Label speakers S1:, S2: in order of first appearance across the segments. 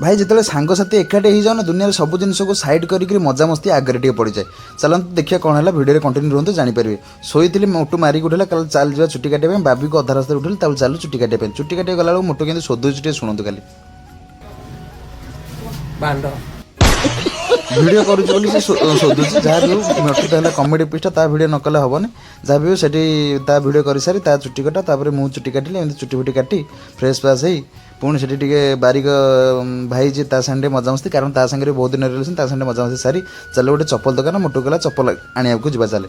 S1: ଭାଇ, ଯେତେବେଳେ ସାଙ୍ଗସାଥି ଏକାଠି ହେଇଯାଉ ନା, ଦୁନିଆରେ ସବୁ ଜିନିଷକୁ ସାଇଡ୍ କରିକି ମଜାମସ୍ତି ଆଗରେ ଟିକେ ପଡ଼ିଯାଏ। ଚାଲନ୍ତୁ ଦେଖିବା କ'ଣ ହେଲା। ଭିଡ଼ିଓରେ କଣ୍ଟିନ୍ୟୁ ରୁହନ୍ତୁ, ଜାଣିପାରିବେ। ଶୋଇଥିଲି, ମୋଟୁ ମାରିକି ଉଠିଲା, କାଲି ଚାଲ ଯିବା ଚୁଟି କାଟିବା ପାଇଁ। ବାବିକୁ ଅଧା ରାସ୍ତାରେ ଉଠିଲି, ତାକୁ ଚାଲୁ ଚୁଟି କାଟିବା ପାଇଁ। ଚୁଟି କାଟିବା ଗଲାବେଳକୁ ମୋଟୁ କେମିତି ଶୋଧୁଛି, ଟିକେ ଶୁଣନ୍ତୁ ଖାଲି।
S2: ବାଣ୍ଡ।
S1: ଭିଡ଼ିଓ କରୁଛି ବୋଲି ସେ ଶୋଧୁଛି। ଯାହା ବି ହଉ, ମୋଟୁ ତ ହେଲା କମେଡ଼ି ପିସ୍ଟା, ତା ଭିଡ଼ିଓ ନ କଲେ ହେବନି। ଯାହା ବି ହଉ, ସେଠି ତା ଭିଡ଼ିଓ କରିସାରି ତା ଚୁଟି କଟା, ତାପରେ ମୁଁ ଚୁଟି କାଟିଲି। ଏମିତି ଚୁଟି ଫୁଟି କାଟି ଫ୍ରେଶ୍ ଫ୍ରାସ୍ ହେଇ ପୁଣି ସେଠି ଟିକେ ବାରିକ ଭାଇ ଯିଏ, ତା ସାଙ୍ଗରେ ମଜାମସ୍ତି, କାରଣ ତା ସାଙ୍ଗରେ ବହୁତ ଦିନ ରିଲେସନ୍। ତା ସାଙ୍ଗରେ ମଜାମସ୍ତି ସାରି ଚାଲେ ଗୋଟେ ଚପଲ ଦୋକାନ। ମୋଟୁ କହିଲା, ଚପଲ ଆଣିବାକୁ ଯିବା ଚାଲେ।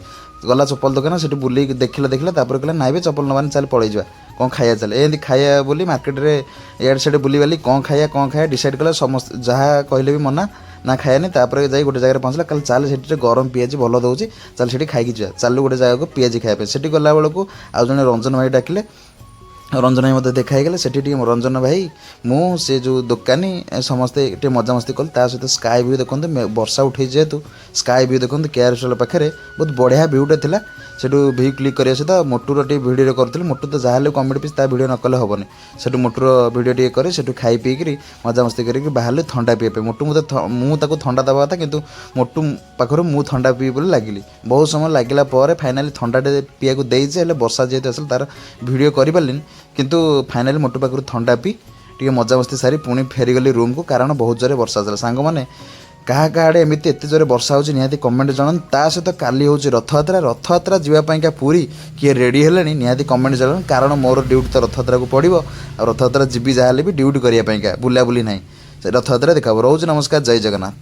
S1: ଗଲା ଚପଲ ଦୋକାନ, ସେଠି ବୁଲେଇକି ଦେଖିଲା ଦେଖିଲା, ତାପରେ କହିଲା, ନାଇଁ ବେ, ଚପଲ ନେବାନି, ଚାଲେ ପଳେଇଯିବା, କ'ଣ ଖାଇବା ଚାଲେ। ଏମିତି ଖାଇବା ବୋଲି ମାର୍କେଟରେ ଇଆଡ଼େ ସିଆଡ଼େ ବୁଲିବାଲି କ'ଣ ଖାଇବା କ'ଣ ଖାଇବା ଡିସାଇଡ଼୍ କଲା। ସମସ୍ତେ ଯାହା କହିଲେ ବି ମନା, ନା ଖାଇବାନି। ତାପରେ ଯାଇ ଗୋଟେ ଜାଗାରେ ପହଞ୍ଚିଲା। କାଲି ଚାଲେ, ସେଠି ଟିକେ ଗରମ ପିଆଜି ଭଲ ଦେଉଛି, ଚାଲ ସେଠି ଖାଇକି ଯିବା। ଚାଲୁ ଗୋଟେ ଜାଗାକୁ ପିଆଜି ଖାଇବା ପାଇଁ। ସେଠି ଗଲାବେଳକୁ ଆଉ ଜଣେ ରଞ୍ଜନ ଭାଇ ଡାକିଲେ। ରଞ୍ଜନ ଭାଇ ମୋତେ ଦେଖା ହେଇଗଲେ। ସେଠି ଟିକେ ରଞ୍ଜନ ଭାଇ, ମୁଁ, ସେ ଯେଉଁ ଦୋକାନୀ, ସମସ୍ତେ ଟିକେ ମଜାମସ୍ତି କଲୁ। ତା ସହିତ ସ୍କାଏ ଭ୍ୟୁ ଦେଖନ୍ତୁ। ବର୍ଷା ଉଠେଇଛି ଯେହେତୁ, ସ୍କାଏ ଭ୍ୟୁ ଦେଖନ୍ତୁ। କେଆର୍ ହସ୍ପିଟାଲ ପାଖରେ ବହୁତ ବଢ଼ିଆ ଭ୍ୟୁଟେ ଥିଲା। ସେଠୁ ଭ୍ୟୁ କ୍ଲିକ୍ କରିବା ସହିତ ମୋଟୁର ଟିକେ ଭିଡ଼ିଓ କରୁଥିଲି। ମୋଟୁ ତ ଯାହାହେଲେ କମେଡ଼ି ପିସ୍, ତା ଭିଡ଼ିଓ ନ କଲେ ହେବନି। ସେଠୁ ମୋଟୁର ଭିଡ଼ିଓ ଟିକେ କରି ସେଠୁ ଖାଇ ପିଇକିରି ମଜାମସ୍ତି କରିକି ବାହାରିଲି ଥଣ୍ଡା ପିଇବା ପାଇଁ। ମୋଟୁ ମୋତେ, ମୁଁ ତାକୁ ଥଣ୍ଡା ଦେବା କଥା, କିନ୍ତୁ ମୋଟୁ ପାଖରୁ ମୁଁ ଥଣ୍ଡା ପିଇ ବୋଲି ଲାଗିଲି। ବହୁତ ସମୟ ଲାଗିଲା ପରେ ଫାଇନାଲି ଥଣ୍ଡାଟେ ପିଇବାକୁ ଦେଇଛି। ହେଲେ ବର୍ଷା ଯେହେତୁ ଆସିଲା, ତାର ଭିଡ଼ିଓ କରିପାରିଲିନି। କିନ୍ତୁ ଫାଇନାଲି ମୋଟୁ ପାଖରୁ ଥଣ୍ଡା ପିଇ ଟିକେ ମଜାମସ୍ତି ସାରି ପୁଣି ଫେରିଗଲି ରୁମ୍କୁ, କାରଣ ବହୁତ ଜୋରେ ବର୍ଷା ଆସିଲା। ସାଙ୍ଗମାନେ, କାହା କାହା ଆଡ଼େ ଏମିତି ଏତେ ଜୋରେ ବର୍ଷା ହେଉଛି, ନିହାତି କମେଣ୍ଟ ଜଣାନ୍ତୁ। ତା ସହିତ କାଲି ହେଉଛି ରଥଯାତ୍ରା। ରଥଯାତ୍ରା ଯିବା ପାଇଁକା ପୁରୀ କିଏ ରେଡ଼ି ହେଲେଣି, ନିହାତି କମେଣ୍ଟ ଜଣାନ୍ତୁ। କାରଣ ମୋର ଡ୍ୟୁଟି ତ ରଥଯାତ୍ରାକୁ ପଡ଼ିବ ଆଉ ରଥଯାତ୍ରା ଯିବି ଯାହାହେଲେ ବି ଡ୍ୟୁଟି କରିବା ପାଇଁକା, ବୁଲାବୁଲି ନାହିଁ। ସେ ରଥଯାତ୍ରା ଦେଖା ହେବ। ରହୁଛି, ନମସ୍କାର, ଜୟ ଜଗନ୍ନାଥ।